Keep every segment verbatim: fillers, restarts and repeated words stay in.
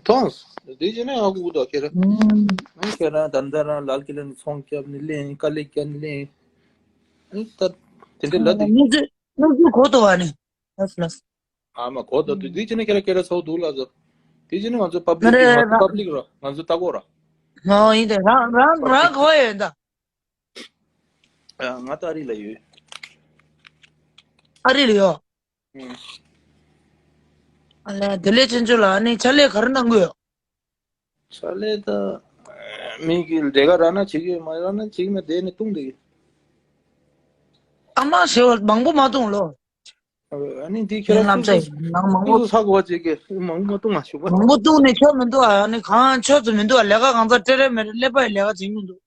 མཐོང་། དེ་བྱས་ན་ཧ་གོ་གི་འདུག་ཁྱེད་རང་། ཨང་། ཁྱེད་རང་ད་ལྟ་རང་ལལ་ཀི་ལ་ནས་ཚོང་རྒྱབ་ནས་ལེན། དཀའ་ལས་རྒྱབ་ནས་ལེན། ཨ་ནི་ད་དེ་འདྲ་ལབ་དུས། གནས་ཚུལ་གནས་ཚུལ་གོ་འདུག་བ་ནི། ལགས་ལགས། ཨ་མ་གོ་ད་དུས་དེ་བྱས་ན་ཁྱེད་རང་སྐད་ཆ་ཚ་པོ་འདུག་ལབ་སོང་། དེ་བྱས་ན་ང་ཚོ་པབ་ལིག་ང་ཚོ་པབ་ལིག་ར་ང་ཚོ་ལྟ་གོ་ར། ཨོ་ཡིན་ཏེ། རང་རང་རང་གོ་ཡོད་ད། ཨ་ང་ད་ཨ་རི་ལ་ཡོད། ཨ་རི་ལ་ཡོད། ཨུམ། ཨ་ལས་བདེ་ལེགས་ཆོས་འབྱོར་ལགས། ཨ་ནི་ཕྱག་ལས་ག་རེ་གནང་གི་ཡོད། ཕྱག་ལས་ད་མི་གི་ལས་ཀ་རག་ན་བྱེད་ཀྱི་ཡོད། མ་རག་ན་བྱེད་ཀྱི་མེད། བསྡད་ནས་བཏུང་བསྡད་ཀྱི། ཨ་མ་ཞེ་བ་མང་པོ་མ་བཏུང་ལོ། ཨ་ནི་འདི་ཁྱེད་རང་ལམ་སོ་སོ་ཡིན་ནང་མང་པོ། སོ་སོ་ཚ་གོ་བ་བྱེད་ཀྱི་མང་པོ་མ་བཏུང་ང་ཞུ་བ། མང་པོ་བཏུང་ནས་ཆོ་མི་འདུག་ཨ་ནི་གང་ཆོ་ཚོ་མི་འདུག་ལས་ཀ་གང་ཚ་སྤྲད་རེ་མེད་རེ་ཀླད་པ་ཡི་ལས་ཀ་བྱེད་མི་འདུག་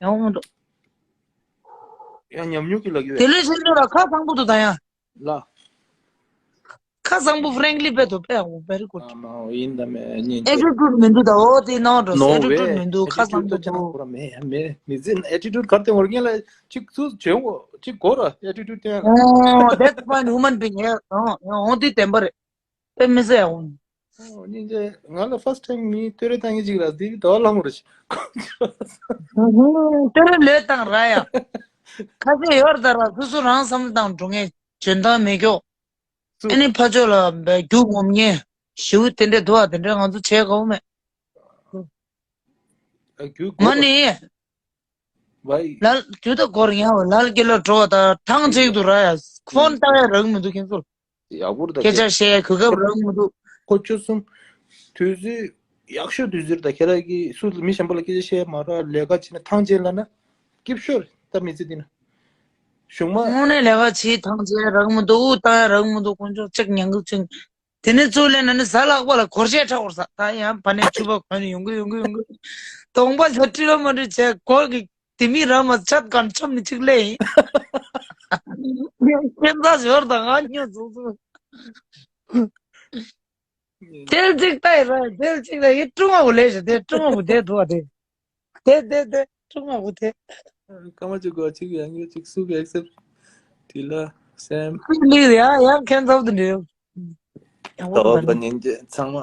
ཡང་མི་འདུག་ཡང་ཉམས་མྱོང་གི་ལ་གི་བས། དེ་ལས་ཆོས་འབྱོར་ལགས་ཁ་བཟང་པོ་འདུག་ད་ཡང་། ལ། ཁ་བཟང་པོ་frankly བས་འདུག་བས། ཨོ་very good། ཨ་མ་ཨོ་ཡིན་ད་མེད་ཉིན་ཅིག attitude མི་འདུག་ད་ཨོ་དེ་ནང་འགྲོ་no way attitude མི་འདུག་ཁ་attitude བཟང་པོ་ད་ཅང་འདུག་ཁོ་ར་མེད་མེད། མི་ཚེ་attitude གར་སྟོན་བར་ངེས་ལ་ཅིག་ཚུ་བྱོན་འོ་ཅིག་གོ་ར་attitude སྟོན། ཨོ་that's fine human being ཡ་ཨོ་ཨོ་དེ་བདེན་པ་རེད། དཔེ་མི་སྲིད་ཡག་པོ། ཨོ་སྙིང་རྗེ། ང་ལ་first time མི་བསྟོད་ར་བཏང་གི་ཅིག་ར་འདི་ཟླ་བ་ལྷ་མོ་རེད། བསྟོད་ར་ལོས་བཏང་ར་ཡ། ཁ་ཤས་ཡོད་རེད་ད་ར་སོ་སོ་རང་བསམ་བློ་བཏང་འགྲོ་མཁན་འཇོན་ཐང་མེད་ཀྱོག་སུ། ཨ་ནི་ཕར་ཕྱོགས་ལ་རྒྱུག་ངོམ་མཁན་ཞེ་པོ་དེ་འདྲས་འདུག་ཨ། དེ་འདྲས་ང་ཚོ་བྱེད་དགོས་མེད། ཨ་རྒྱུག་མ་དགོས་ནི། བའི། ལལ་རྒྱུ་ད་སྐོར་ཡང་ལལ་ཀི་ལོ་འགྲོ་བ་ད་ཐང་ཆད་འདུག་ར་ཡ། ཕོན་བཏང་ཡ་རག་མི་འདུག་ཁྱེད་ཚོར། ཡག་པོ་རེད་ད་སྐད་ཆ་བཤད་ཡ་གོ་སྐབས་རག་མི་འདུག་ཁོ་ཆུ་གསུམ། དུས་ཚོད་ཡག་ཤོས་དུས་ཚོད་རེད་ད། ཁྱེད་རང་གིས་སུ་མི་གཞན་པ་ལ་སྐད་ཆ་བཤད་ཡ་མ་རག་ལས་ཀ་བྱེད་ན་ཐང་ཆད་ལ་ན། སྐྱིད་ཤོས་རེད་ད་མི་ཚེ་འདི་ན། གཞུང་མ། དངོས་གནས་ལས་ཀ་བྱེད་ཐང་ཆད་རག་མི་འདུག་དབུགས་བཏང་ཡ་རག་མི་འདུག་དཀོན་མཆོག་གཅིག་ཉང་གི་ཅིང་། དེ་ནས་ཚུར་སླེབས་ན་ནི་གཟའ་ལྷག་པ་ལ་སྒོར་གཞས་འཁྲབ་དགོས་ས། ད་ཡང་བ་ནས་ཕྱུ་པ་གོན་ནས་ཡོང་གི་ཡོང་གི་ཡོང་གི་གདོང་པ་ལ་སྤྲི་ལོ་མ་འདྲ་བྱས་སྒོར་གི་དེ་མི་རང་མ་ཆད་གང་ཆོམ་ནི་གཅིག་ལས་ཡིན། ཁྱེད་ཚ་ཞོར་དང་ང་སྨྱོ་ཟུག་ཟུག་དེ་གཅིག་ལྟ་ཡི་ར་དེ་གཅིག་ལ་ཡི་ཀྲུང་ཨ་བོ་ལས་ཤ་དེ་ཀྲུང་ཨ་བོ་དེ་འདུག་བ་དེ། དེ་དེ་དེ་ཀྲུང་ཨ་བོ་དེ། སྐར་མ་གཅིག་གོ་གཅིག་ཡང་གཅིག་སུ་གི་ཨེག་སེབ་དེ་ལ་སེམས། སུ་ལི་ཡ་ཡང་ཁྱེད་ཚབ་ཏུ་འདྲེ། ཡང་དོ་བོ་བ་ཉིན་རྗེས་ཚང་མ།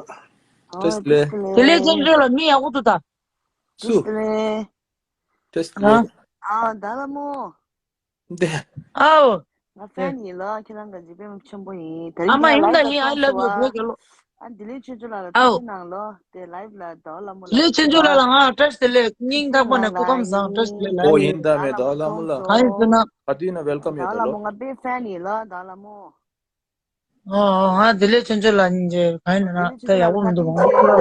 ཨོ་བཀྲ་ཤིས་བདེ་ལེགས། ལེགས། དེ་ལས་ཅན་ཅོ་ལ་མི་ཡག་པོ་འདུག་ད། སུ། བཀྲ་ཤིས་བདེ་ལེགས། བཀྲ་ཤིས་བདེ་ལེགས། ཨ་ད་ལ་མོ། འདི། ཨའོ། ང་ཕན་ཡིན་ལ་ཁྱེད་རང་ག་ཅི་དཔེ་མི་ཆེན་པོ་ཡིན། ད་ཨ་རིང་མ་ཁྱེད་ཡིན་ད་ལའིབ་ཡིན་ལ་I love you བོད་རྒྱལ་ལོ། ཨ་འདི་ལས་ཆོས་ཆོས་ལ་ལ་ཨའོ། ཐུགས་རྗེ་གནང་ལོ། དེ་ལའིབ་ལ་ཟླ་བ་ལ་མོ་ལ་དེ་ལས་ཆོས་ཆོས་ལ་ལ་ང་བཀྲ་ཤིས་བདེ་ལེགས་སྙིང་ཐག་པ་ནས་སྐུ་ཁམས་བཟང་། བཀྲ་ཤིས་བདེ་ལེགས་ལ་ཨོ་ཡིན་ད་མེད་ཟླ་བ་ལ་མོ་ལ། གང་ཡིན་ཟེར་ན། ག་དུས་ན་ཝེལ་ཀམ་ཡོད་ད་ལོ། ང་དཔེ་ཕན་ཡིན་ལ་ཟླ་བ་ལ་མོ། ཨོ་ང་དེ་ལས་ཆོས་ཆོས་ལ་ཉིན་རྗེས་གང་ཡིན་ན་ད་ཡག་པོ་མི་འདུག་གནས་ཚུལ་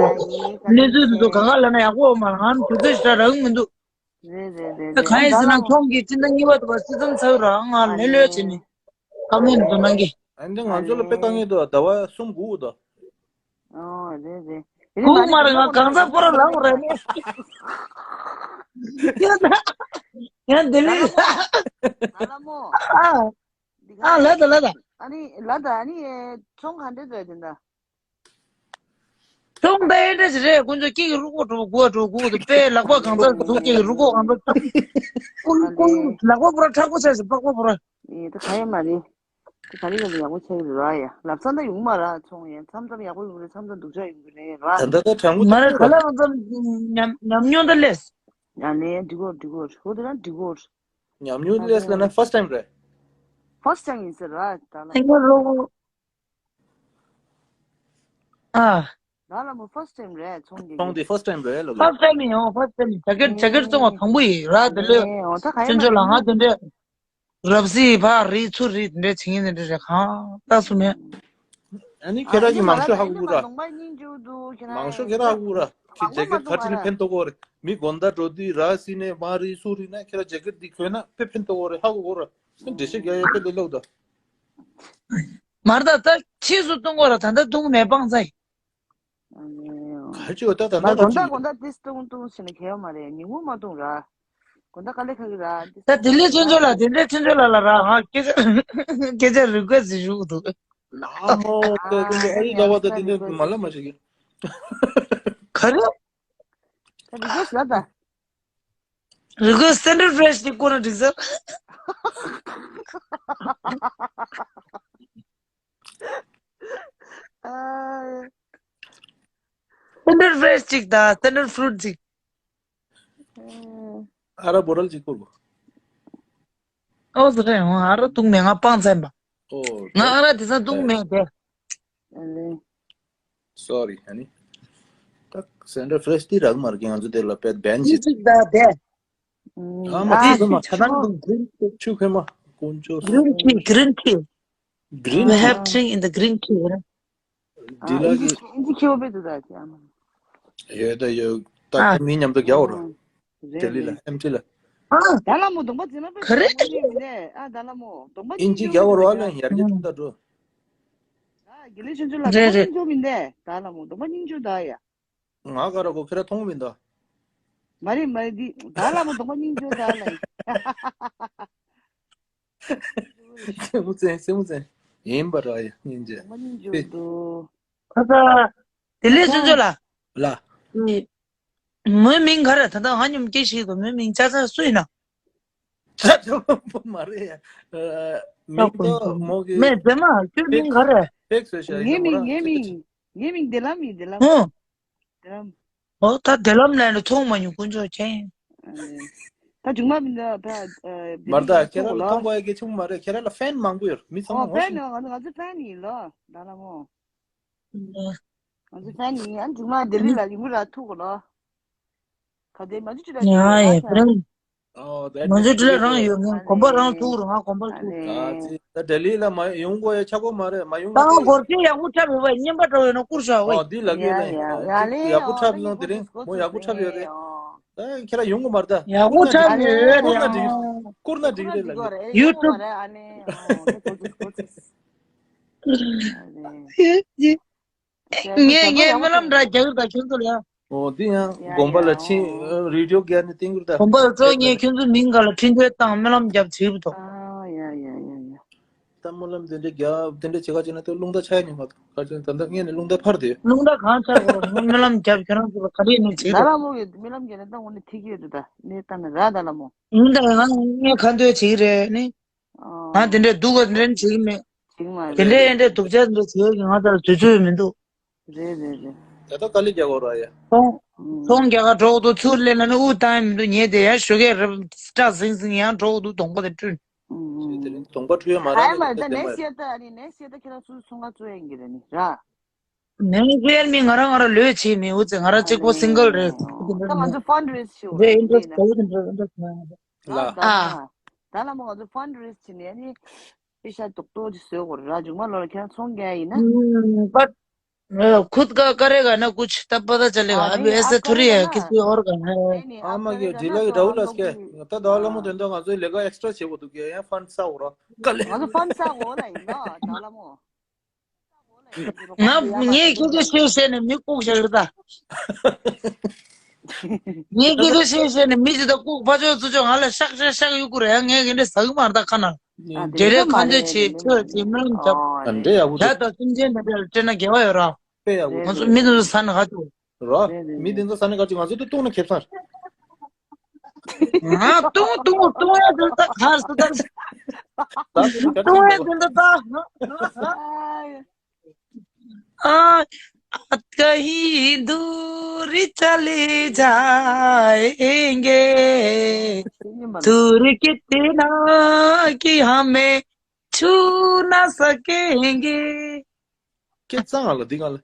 དེ་ཚོ་ག་ག་ལ་ན་ཡག་པོ་མ་ང་དུས་ཚོད་ཞེ་དྲག་རག་མི་འདུག་ང་གང་ཡིན་ཟེར་ན་ཁྱོད་ཀྱིས་སྤྱི་ཟླ་གཉིས་པ་དུ་བ་སི་ཛན་ཚར་ར་ང་ལོས་ལོས་བྱས་ནས་ཀ་མེན་དུ་གནང་གི། ཨ་འདི་ང་ཚོ་ལ་དཔེ་དཀའ་ངལ་འདུག་ཟླ་བ་གསུམ་སྒུག་འདུག་ཨོ་རེད་རེད། སྒུག་མ་རེད། ང་གང་ཟག་པོ་ར་ལངས་ར་ནས། ཡ་ད། ཡ་འདི་ལས། ཨ་ལ་མོ། ཨ། འདི་ག་ཨ་ལ་ད་ལ་ད། ཨ་ནི་ལ་ད་ཨ་ནི་ཚོང་ག་འདྲ་འདྲ་དེ་འདྲ། ཚོང་ད་ཨེ་འདྲ་ཞིག་རེད། དཀོན་མཆོག་སྐྱིད་ཀྱི་རུ་ཀོ་འགྲོ་གོ་འགྲོ་གོ་དེ་དཔེ་ལག་པ་གང་ཚ་ཐུག་སྐྱིད་ཀྱི་རུ་ཀོ་གང་ཚ་ཐུག་ཀུན་ཀུན་ལག་པ་པོ་ར་མཁྲེགས་པོ་ཆགས་ཤིག་པགས་པ་པོ་ར། ཨེ་ད་ག་ཡེ་མ་རེད། ད་ག་རེ་ཡོད་ན་ཡག་པོ་ཆགས་ཀྱི་རེད་ར་ཡ། ལབ་ས་འདྲ་ཡོང་མ་ར་ཚོང་ཡ་མཚམས་མཚམས་ཡག་པོ་ཡོང་གི་རེད། མཚམས་མཚམས་སྡུག་ཅག་ཡོང་གི་རེད་ར། ད་ལྟ་ད་དྲང་པོ་མ་རེད། ད་ལ་མཚམས་ཉམས་ཉམས་མྱོང་ད་ལས། ཡ་ནས་འགྲིག་གོ་འགྲིག་གོ་ཧོ་དེ་རང་འགྲིག་གོ། ཉམས་མྱོང་ལས་ལ་ན་first time རེད། first time ཡིན་ཟེར་ར་ད་ལ། ཨ་ཡ་རོ། ཨ། ད་ལ་མོ་first time རེད་ཚོང་གི། ཚོང་དེ་first time རེད་ལ། first time ཡིན། ཨོ་first time ཡིན། ཇེ་ཀེ་ཊི་ཇེ་ཀེ་ཊི་བཙོང་བ་དང་པོ་ཡིན་ར། དེ་ལས་ཨོ་ད་ག་ཡ་ཅན་ཅོ་ལ་ང་དེ་འདྲས་རབ་སི་ཕ་རི་ཚུ་རི་དེ་འདྲས་བྱེད་ངེས་དེ་འདྲས་རེད་གང་ལྟ་སུ་མེད། ཨ་ནི་ཁྱེད་རང་གི་མང་ཤོས་ཧ་གོ་གོ་ར། མང་ཤོས་ཁྱེད་རང་ཧ་གོ་གོ་ར། ཁྱེད་ཇེ་ཀེ་ཊི་ག་རེ་བྱས་ནས་ཕན་ཐོགས་གོ་རེད། མི་དགོང་དག་འགྲོ་དུས་ར་སི་ནས་མ་རི་སུ་རི་ན་ཁྱེད་རང་ཇེ་ཀེ་ཊི་འདི་གོན་ན་དཔེ་ཕན་ཐོགས་གོ་རེད། ཧ་གོ་གོ་ར། འགྲེལ་བཤད་རྒྱག་ཡ་དཔེ་ལས་སླ་པོ་འདུག་མར་ད་ད་ཕྱིས་སུ་གཏོང་དགོས་ར། ད་ད་གཏོང་མེད་པང་ཚ་ཡིན། ག་ཅི་ཡོད་ད་ད་ད་མར་དགོང་དག་དགོང་དག་ཏིས་གཏོང་གཏོང་ཟེར་ནས་གལ་ཡོད་མ་རེད། ཉིན་གུང་མ་གཏོང་ར། དགོང་དག་དཀའ་ལས་ཁག་གི་ར། ད་དེ་ལས་ཆོས་ཆོས་ལ་དེ་འདྲས་ཆོས་ཆོས་ལ་ལ་ར་ང་སྐད་ཆ་སྐད་ཆ་རི་ཀུ་ཨེ་སི་ཊི་ཞུ་གི་འདུག་ཨ་མོ་ད་དེ་འདྲས་ཨ་རི་ལ་བ་ད་དེ་འདྲས་མ་ལ་མ་ཞིག་གི། ག་རེ། ད་རི་ཀུ་ཨེ་སི་ཊི་ལ་ད། རི་ཀུ་ཨེ་སི་ཊི་སེན་ཊར་ཕེ་རེ་ཤི་ནི་ཁོ་ན་འགྲིག་ས། ཨ། Tender Fresh ཅིག་དང་Tender Fruit ཅིག་ཨ་ར་བོ་རལ་ཅིག་བསྐུར་གོ། ཨོ་ཟེར་རེད། ཨ་ར་བཏུང་མེད། ང་སྤང་ཚན་པ། ཨོ། ང་ཨ་ར་དེ་ཚོ་བཏུང་མེད་དེ། Sorry ཨ་ནི། ད་Tender Fresh དེ་རག་མ་རེད། ང་ཚོ་དེ་ལ་བེད་བན་ཅིག་ཅིག་ད་དེ། ཨ་མ་ཨ་ཅི་ཟེར་མ། ཆ་ཚང་དུ་green tea ཆུ་ཁོལ་མ་དཀོན་མཆོག green tea green tea green We tea have drink in the green tea. འདི་ལ་གི་ཨིན་ཇི་ཁྱེའུ་བེ་དུ་ད་ཅི་ཨ་མ། ཡོད་ད་ཡོད། ད་ཨ་མི་མཉམ་དུ་རྒྱག་འོ་ར། རེད་ལྡི་ལི་ལ་རེད། ཨེམ་ཆི་ལ། ཨ་ད་ལ་མོ་གདོང་པ་འཛིན་ན་པེ་ག་རེ། མོ་ནི་མི་ནས་ཨ་ད་ལ་མོ་གདོང་པ་ཨིན་ཇི་རྒྱག་འོ་ར་ལ་ཡར་རྒྱས་ཐུབ་ད་འགྲོ། ད་དགེ་ལེགས་ཆོས་འབྱོར་ལ་རེད་གདོང་པ་རེད། སྙིང་རྗེ་མི་འདས་ད་ལ་མོ་གདོང་པ་སྙིང་རྗེ་ད་ཡ། ང་ག་ར་གོ་ཁེ་ར་མཐོང་མི་འདུག་མ་རེད་མ་རེད་འདི་ད་ལ་མོ་གདོང་པ་སྙིང་རྗེ་ད་ལ་ཡ། སེམས་མོ་བཙན་སེམས་མོ་བཙན། ཡིན་པ་ར་ཡ་སྙིང་རྗེ། གདོང་པ་སྙིང་རྗེ་འདུག་ཁ་ཁ། དེ་ལས་ཆུང་ཆུང་ལ། ལ། མོའི་མིང་ག་རེ། ད་ལྟ་ང་མཉམ་སྐད་ཤིག་དང་མོའི་མིང་ཆ་ཚང་སུ་ཡིན་ན། ཆ་ཚང་པོ་མ་རེད་ཡ། མིང་ད་མོ་གི་མེད་མཛེས་མ་ཁྱོད་མིང་ག་རེ། ཕེག་བཟོས་ཤག་ངའི་མིང་ངའི་མིང་ངའི་མིང་བདེ་ལམ་ཡིན་བདེ་ལམ། ཧུ། བདེ་ལམ། ཨོ་ད་བདེ་ལམ་ལས་ནས་མཐོང་མ་མྱོང་དཀོན་མཆོག་མཁྱེན། ད་ཆུང་མ་མིན་ད་ད་མར་ད་ཁྱེད་རང་ལ་མཐོང་བ་གི་ཆུང་མ་རེད། ཁྱེད་རང་ལ་ཕེན་མང་པོ་ཡོད་མི་ཚང་མ་ཨོ་ངོ་ཕེན་ཤེས། ང་ཚོ་ང་ཚོ་ཕེན་ཡིན་ལོ་ད་ལ་མོ། ང་ཚོ་ཕན་ཡིན། ཨ་ནི་ཅིག་མ་ལྡི་ལི་ལ་ཡོང་གི་ར་ཐུག་གོ་ལོ། ག་དེ་མ་ཅི་ཅི་ལ་ཡོང་ཡ་ཡ་ཡ་ཕན། ཨོ་ད་ལྡི་ལི་ལ་རང་ཡོད་ངས་གོམ་པ་རང་ཐུག་རུང་ང་གོམ་པ་ཐུག་ཨ་ཙི་ད་ལྡི་ལི་ལ་མ་ཡོང་དགོས་ཡ་ཆག་གོ་མ་རེད། མ་ཡོང་ད་གོ་ང་སྐོར་ཅི་ཡག་པོ་འཁྲབ་ཡོད་པ་རྙིང་པ་འདྲ་བོ་ཡོད་ན་བསྐུར་ཤོག་ཨོ་ཨོ། འདི་ལ་གི་ཡ་ལ་ཡ་ཡ་ཡ་ལེ་ཡག་པོ་འཁྲབ་ཡོང་དེ་རིང་མོ་ཡག་པོ་འཁྲབ་ཡོད་རེད། ད་ཁྱེད་རང་ཡོང་གོ་མ་རེད་ད། ཡག་པོ་འཁྲབ་ཡོད་རེད་བསྐུར་ན་འགྲིག་བསྐུར་ན་འགྲིག་རེད་ལ་ཡུ་ཊུབ། ངས་ངས་སྨོན་ལམ་འདྲ་རྒྱག་གི་ད་ཁྱོད་ཚོ་ལ་ཡ། ཨོ་འདི་ཡང་ཡ་དགོན་པ་ཡ་ལ་ཕྱིན་ཨོ། རི་ཌིའོ་རྒྱག་ནས་བསྟན་གྱུར་ད། དགོན་པ་ལ་ཚོ་ངས་ཁྱོད་ཚོ་མིང་ག་ལ་འཕྲིན་བཅོལ་བཏང་སྨོན་ལམ་རྒྱབ་བྱེད་དུ། ཨ་ཡ་ཡ་ཡ་ཡ། ད་སྨོན་ལམ་དེ་འདྲ་རྒྱབ་དེ་འདྲ་བྱེད་ག་བྱེད་ན་ད་རླུང་རྟ་ཆག་ཉོ་མ་ཐུབ་ག་བྱེད་ད་ལྟ་ངས་ནས་རླུང་རྟ་འཕར་དེ། རླུང་རྟ་གང་ཆག་གོ་སྨོན་ལམ་རྒྱབ་ཁྱོད་རང་ཚོ་ལ་ག་རེ་ནས་བྱེད་ད་དུ། ལ་མོ་གི་སྨོན་ལམ་རྒྱབ་ན་ད་འོ་ནས་ཐིག་གི་ཡོད་དུ་ད་ནས་ད་ནས་ར་ད་ལ་མོ། རླུང་རྟ་ང་ངས་ཁ་འདོད་བྱེད་ཀྱི་རེད་ནི། ང་དེ་འདྲའི་སྡུག་ག་འདྲ་བྱེད་ཀྱི་མེད། བྱེད་ཀྱི་མ་དེ་རེད། འདྲའི་འདྲའི་སྡུག་ཅག་འདྲ་བྱེད་ཀྱི་ང་ཚོ་ལ་དུས་ཚོད་མི་འདུག་རེད་རེད་རེད། ད་ལྟ་དཀའ་ལས་རྒྱག་གོ་ར་ཡ། ཚོང་ཚོང་རྒྱག་ག་འགྲོ་གི་འདུག་ཚུར་སླེབས་ན་ནི་དབུགས་བཏང་ཡ་མི་འདུག་ཉལ་བསྡད་ཡ་ཞོགས་ཀས་རབ་སྐྲག་ཟིང་ཟིང་ཡང་འགྲོ་གི་འདུག་གདོང་པ་དེ་བཀྲུས། དེ་རིང་གདོང་པ་བཀྲུས་ཡ་མ་རག་ནས་ད་ལྟ་མ་ཡ། ནས་ཤེས་ད་ཁྱེད་རང་ཚོ་ཚོང་ཁང་བཙུགས་ཡ་ཡིན་གྱི་རེད་ནི་ར། ནས་ཤེས་མི་ང་རང་ང་རང་ལོས་བྱེད་མི་འུ་ཚེ་ང་རང་གཅིག་པོ་སིང་གལ་རེད། ད་ང་ཚོ་ཕན་རེ་ཟི་ཞུ་བ་རེད་ཨིན་ཊི་རེ་སི་ཊི་ག་བོ་དེ་འདྲ་ཨིན་ཊི་རེ་སི་ཊི་ཡོད་ལ། ཨ། ད་ལ་མོ་ང་ཚོ་ཕན་རེ་ཟི་བྱེད་ནས་ནི། པེ་ཤ་རྡོག་རྡོག་ཅིག་བཟོས་དགོས་རེད་ར། མཇུག་མ་ལོ་ལ་ཁྱེད་རང་ཚོང་རྒྱག་ཡིན་ན། ཁུད་ཀ་ཀ་རེ་ག་ན་ཀུཆ་ཏ་པ་ཏ་ཅ་ལེ་ག་ཨ་བི་ཨེ་སེ་ཐུ་རི་ཡ་ཀི་སི་ཨོར་ག་ན། ཨ་མ་གི་ཌི་ལ་གི་འདྲ་བོ་ལ་སྐད་ད་ད་ལ་མོ་དོན་དག་ང་ཚོའི་ལས་ཀ་ཨེག་སི་ཊ་ར་བྱེད་དགོས་འདུག་གི་ཡང་ཕན་ས་འོ་ར་ཀ་ལེ། ང་ཚོ་ཕན་ས་འོ་ལ་ཡིན་ན་ད་ལ་མོ། ང་ངས་སྐད་ཆ་བཤད་བཤད་ནས་མི་ལྐུགས་བཞག་རེད་ད། ངས་སྐད་ཆ་བཤད་བཤད་ནས་མི་ཅི་ད་ལྐུགས་ཕ་ཆོས་ཚུ་ཆོས་ང་ལ་ཤག་ཤག་ཤག་ཡོད་ཀུ་རེད་ཡ། ངས་ག་འདྲ་ཟ་གི་མ་རེད་ད་ཁ་ན། ཨ་དེ་འདྲའི་འདྲ་མ་ཁ་འདོད་རེད་བྱེད་དེ་ཆོས་འདྲ་བྱེད་མ་མི་ལམ་རྒྱབ། ཨ་འདྲ་ཡག་པོ་ཡ་འདུག་ད་སེམས་ཅན་དེ་འདྲ་ལ་སྤྲད་ན་དགེ་བ་ཡོད་ར། དཔེ་ཡག་པོ་ང་ཚོ་འདུག་མི་དེ་ཚོ་ཟ་ན་ག་ཆོག་ར། མི་དེ་ཚོ་ཟ་ན་ག་ཆོག་ང་ཚོ་དེ་བཏུང་ན་ཁེབས་སང་། ང་བཏུང་བཏུང་བཏུང་ཡ་དེ་ད་ག་སུ་ད། བཏུང་ཡ་དེ་ད་ད། आज कहीं दूर चले जाएंगे, दूर कितना कि हमें छू ना सकेंगे। སྐད་གཙང་ང་ལ་འདི་གང་ལ།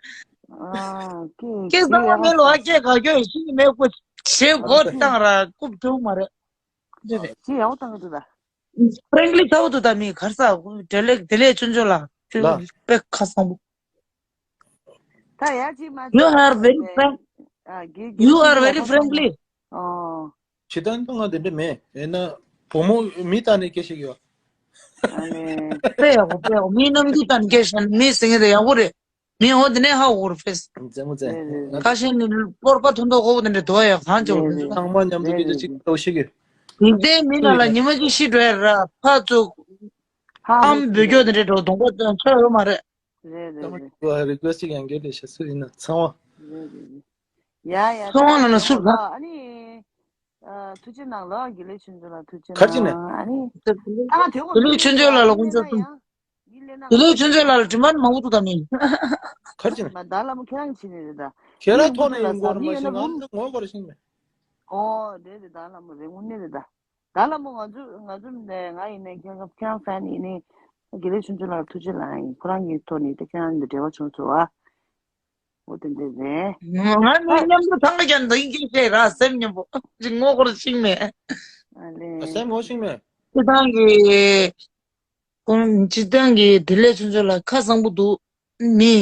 སྐད་གཙང་ང་མེད་ལོ། ཨ་སྐད་ག་སྐྱོ་ཡིན་ཤི་མེད་ཀུ་ཞེ་གོ་བཏང་ར་རྐུབ་བྱུང་མ་རེད། འདི་རེད། ཞེ་ཡག་བཏང་གི་འདུག་ད། ཕྲེང་ལི་ཚ་བོ་འདུག་ད་མི་གར་ས་དེ་ལས་དེ་ལས་ཆུང་ཆུང་ལ་ལ། དཔེ་ཁ་སང་པོ། ད་ཡ་ཅི་མ། You are very frank. You are very friendly. ཨོ། ཇི་ལྟར་ང་དེ་འདྲ་མེད། ཡིན་ན་བུ་མོ་མི་ལྟ་ནས་སྐད་ཤེས་ཀྱི་ཡོད། དཔེ་ཡག་པོ་དཔེ་ཡག་པོ། མི་རྣམས་ཀྱིས་ལྟ་ནས་སྐད་ཤེས་ན་མི་ཟེར་མཁན་དེ་ཡག་པོ་རེད། མི་འོ་དེ་ནས་ཧ་གོ་རེད་ཕེས། མཛེས་མོ་མཛེས། ཁ་ཤས་ནི་སྤོར་པ་ཐུན་ཐོག་ཧོ་དེ་འདྲ་དོ་ཡག་ཐང་ཆོག་རེད། ཚང་མ་མཉམ་དུ་སྐད་ཆ་གཅིག་ལྟ་བ་ཤེས་ཀྱི། ཡིན་ཏེ་མི་ན་ལ་ཉི་མ་གཅིག་ཤི་འགྲོ་ཡ་ར་ཕ་ཚུགས། ཨམ་བོད་སྐྱོ་དེ་འདྲ་འགྲོ་གདོང་པ་ཚོས་ཚོད་ཡོད་མ་རེད། རེད་རེད་རེད། རི་ཀུ་ཨེ་སི་ཊི་ཅིག་ཡང་སྐད་ཆ་བཤད་སྲོལ་ཡིན་ན་ཚང་མ། རེད་རེད་རེད། ཡ་ཡ། ཚང་མ་ལ་ན་སུ་ལ། ཨ་ནི། ཨ་ཐུགས་རྗེ་གནང་ལོ་དགེ་ལེགས་ཆོས་འབྱོར་ལ་ཐུགས་རྗེ་གནང་། ཁ་ཅིག་ནས། ཨ་ནི། ད་ང་དེ་གོ་དགེ་ལེགས་ཆོས་འབྱོར་ལ་ལ་དགོངས་འཇོག་གསུམ། དགེ་ལེགས་ཆོས་འབྱོར་ལ་ལ་དྲི་མ་མང་པོ་འདུག་ད་མིན། ག་རེ་བྱས་ནས། མ་བདག་ལ་མོ་ཁྱེད་རང་བྱས་ནས་རེད་ད། ཁྱེད་རང་ཐོག་ནས་ཡིན་དགོས་རེད། མ་གཞི་ང་ཚོ་ངོ་དགོས་རེད་ཤིང་མེད། ཨོ་རེད་རེད། བདག་ལ་མོ་རེད། དངོས་གནས་རེད་ད། ད་ལ་མོ་ང་ཚོ་ང་ཚོ་ནས་ང་ཡིན་ནས་ཁྱེད་ཁྱེད་རང་ཧྥན་ཡིན་ནས་དགེ་ལེགས་ཆུང་ཆུང་ལགས་ཐུགས་རྗེ་ལ་ཡིན། ཁོ་རང་གི་ཐོག་ནས་ད་ཁྱེད་རང་འདི་འབྲེལ་བ་བྱུང་ཚུལ་བ། འོ་དེ་འདྲ་རེད། ང་ནི་མཉམ་དུ་ཚང་མ་ཀྱང་འདི་སྐད་བཤད་ར་སེམས་མཉམ་པོ་ཅིག་ངོ་སྐོར་ཤིང་མེད། ཨ་ལེ། སེམས་ངོ་ཤིང་མེད། སྤྱི་བཏང་གི་ཁོང་སྤྱི་བཏང་གི་དེ་ལས་ཆུང་ཆུང་ལ་ཁ་བཟང་པོ་འདུག་མི་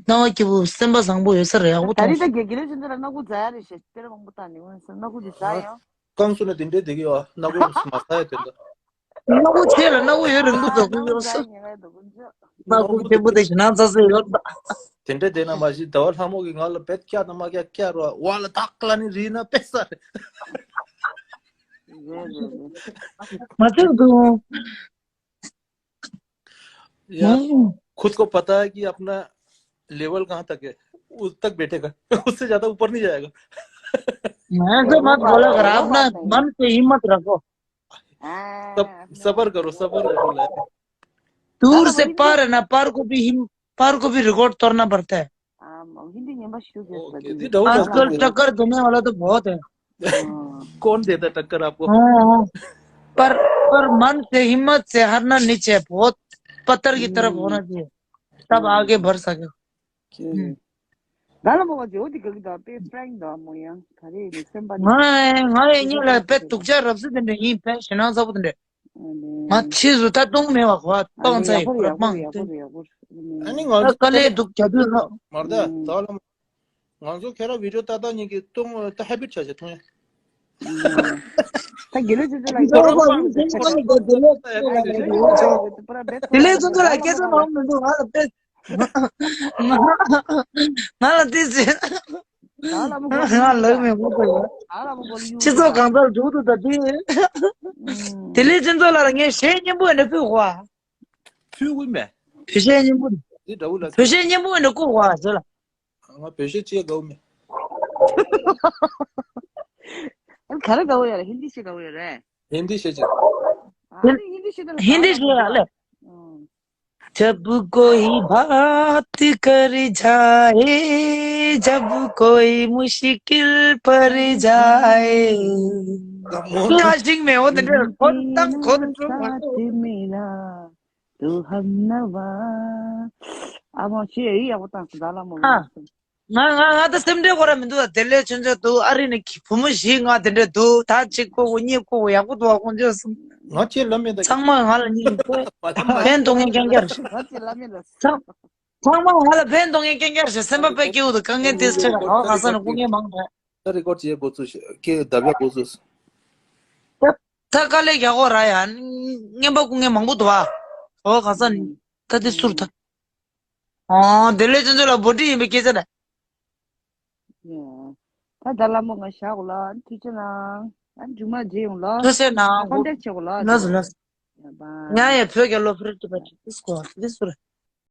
སྣང་བ་སྐྱིད་པོ་སེམས་པ་བཟང་པོ་ཡོད་ས་རེད། ཡག་པོ་ད་མཐོང་རེད། ད་སོང་། དགེ་དགེ་ལེགས་ཆུང་ཆུང་ལ་སྣ་ཁུག་འཛག་ཡ་རེད་ཞེས་སྤེ་ར་མང་པོ་བཏང་ནས་འོན་ཟེར། སྣ་ཁུག་ཅིག་འཛག་ཡོང་། རྐང་གསུམ་ནས་དེ་འདྲས་བསྡད་ཀྱི་ཡོད། སྣ་ཁུག་མ་ཟ་ཡ་དེ་འདྲ། སྣ་ཁུག་ཆེ་ལ་སྣ་ཁུག་ཡོད་རིང་པོ་འཛག་གི་ཡོད་ས། སྣ་ཁུག་ཆེན་པོ་དེ་ཞེ་ནང་ཚ་ཚ་ཡོད་ད། དེ་འདྲས་བསྡད་ན་མ་གཞི་ཟླ་བ་ལྷ་མོ་གིས་ང་ལ་བེད་སྐྱག་དང་མ་སྐྱག་སྐྱག་རོ་བ་ལ་དག་ལ་ནི་རིལ་ན་དཔེ་ས་རེད། རེད་རེད་རེད། མ་ཐུབ་འདུག། यार, हम्म। खुद को पता है कि अपना लेवल कहाँ तक है, उस तक बैठेगा। उससे ज्यादा ऊपर नहीं जाएगा। मैं तो मत बोला कर, अपना मन से हिम्मत रखो। सब, सबर करो, सबर करो। दूर से पार है ना, पार को भी हिम-, पार को भी रिकॉर्ड तोड़ना पड़ता है। आजकल टक्कर देने वाला तो बहुत है। कौन देता टक्कर आपको? हाँ, हाँ। पर, पर मन से, हिम्मत से हारना नहीं चाहिए। बहुत पत्थर की तरफ होना चाहिए, तब आगे बढ़ सके। ད་ལ་མོ་བ་ཇོ་དི་ག་གི་ད་པེ་ཕྲེང་ད་མོ་ཡང་ག་རེ་ནི་སེམས་པ་ནི། ང་ང་ཡི་གཉིས་ལ་པེ་སྡུག་ཅག་རབ་སུ་དེ་འདྲ་ཡིན། པེ་ཞེ་ནང་ཚ་པོ་དེ་འདྲ། ང་ཕྱིས་སུ་ད་གཏོང་མེད་བ་གོ་བ་གཏོང་ཚ་ཡི་ཡག་པོ་རེད། ཡག་པོ་རེད། ཡག་པོ་རེད། ཨ་ནི་ང་ཚོ་དཀའ་ལས་སྡུག་རྒྱག་དུས་ལ། མར་ད་ད་ལ་ང་ཚོ་ཁྱེད་རང་བི་ཌིའོ་ལྟ་ལྟ་ཉིན་གྱི་གཏོང་ད་ཧེ་བིཊ་ཆགས་ཆགས་གཏོང་ཡ། ད་དགེ་ལེགས་ཆུང་ཆུང་ལ་དགེ་ལེགས་ཆུང་ཆུང་ལ་སྐད་ཆ་མང་མི་འདུག་ང་ལ་དཔེ། ང་ལ་ཏི་ཟེར། ང་ལག་མི་ངོ་དགོས་ཡོད། སྤྱི་ཚོགས་གང་ལྟར་འགྲོ་འདུག་ད་དེ། དེ་ལས་སྤྱི་ཚོགས་ལ་ངས་གཞས་སྙན་པོ་ཡིན་ན་ཕུལ་གོ་ཨ། ཕུལ་གི་མེད། བོད་གཞས་སྙན་པོ། འདི་འདྲ་བོ་ལ། བོད་གཞས་སྙན་པོ་ཡིན་ན་བསྐུར་གོ་ཨ་ཟེར་ལ། ང་བོད་གཞས་ཅིག་དགའ་བོ་མེད། ཨ་ག་རེ་དགའ་བོ་ཡོད་རེད། ཧིན་དི་གཞས་དགའ་བོ་ཡོད་རེད། ཧིན་དི་གཞས་ཅིག་ཨ་ནི་ཧིན་དི་གཞས་དེ་ལ་ཧིན་དི་གཞས་ཡ་ལེ། जब कोई बात कर जाए, जब कोई मुश्किल पड़ जाए। ང་ཤིང་མེད་འོ་དེ་འདྲ་ཁོ་དང་ཁོ་དང་ཁྲོ་མ་ཐུབ། ཨ་མ་ཤེས་ཡག་པོ་བཏང་སོང་། ད་ལ་མོ། ང་ང་ང་ད་སེམས་ཁྲལ་གོ་ར་མི་འདུག་ད་དེ་ལས་ཆུང་ཆུང་འདུག་ཨ་རི་ནས་བུ་མོ་བཞི་ལྔ་དེ་འདྲ་འདུག་ད་གཅིག་ཁོ་བོ་གཉིས་ཁོ་བོ་ཡག་པོ་འདུག་ཨ་ཁོང་ཚོས་གསུམ། ང་ཅི་ལབ་མེད་ད། ཚང་མ་ང་ལ་གཉིས་ཁོ་ཕན་གཏོང་མཁན་རྐྱང་རྐྱང་རེད། ཚང་ཚང་མ་ང་ལ་ཕན་གཏོང་མཁན་རྐྱང་རྐྱང་རེད། སེམས་པ་དཔེ་སྐྱིད་པོ་འདུག་དཀའ་ངལ་དེ་ཆེ་ག་ཨོ་ག་ས་ནས་སྐུ་ངལ་མང་དྲགས། ད་རི་ཀོཌ་བྱེད་དགོས་ཚུལ་ཤེས་ཀྱི་ད་བྱ་དགོས་ཚུལ། ད་ད་དཀའ་ལས་རྒྱག་དགོས་ར་ཡ། རྔན་པ་སྐུ་ངལ་མང་པོ་འདུག་ཨ། ཨོ་ག་ས་ནས་ད་དེ་ཟུར་ད། ཨོ་དེ་ལས་ཆུང་ཆུང་ལ་བོ་ཊི་ཡིན་པའི་སྐད་ཆ་རེད། ད་ད་ལ་མོ་ང་བཞག་གོ་ལ། ཐུགས་རྗེ་གནང་། ཨ་མཇུག་མ་མཇལ་ཡོང་ལ། ཐུགས་རྗེ་གནང་། ཁོང་འདྲ་བྱེད་གོ་ལ། ལགས་སོ་ལགས་སོ། ཡ་པ། ང་ཡང་བོད་རྒྱལ་ལོ་ཕུར་ཏུ་པ་ཏི་སྐོར་ཏི་སུ་རེད།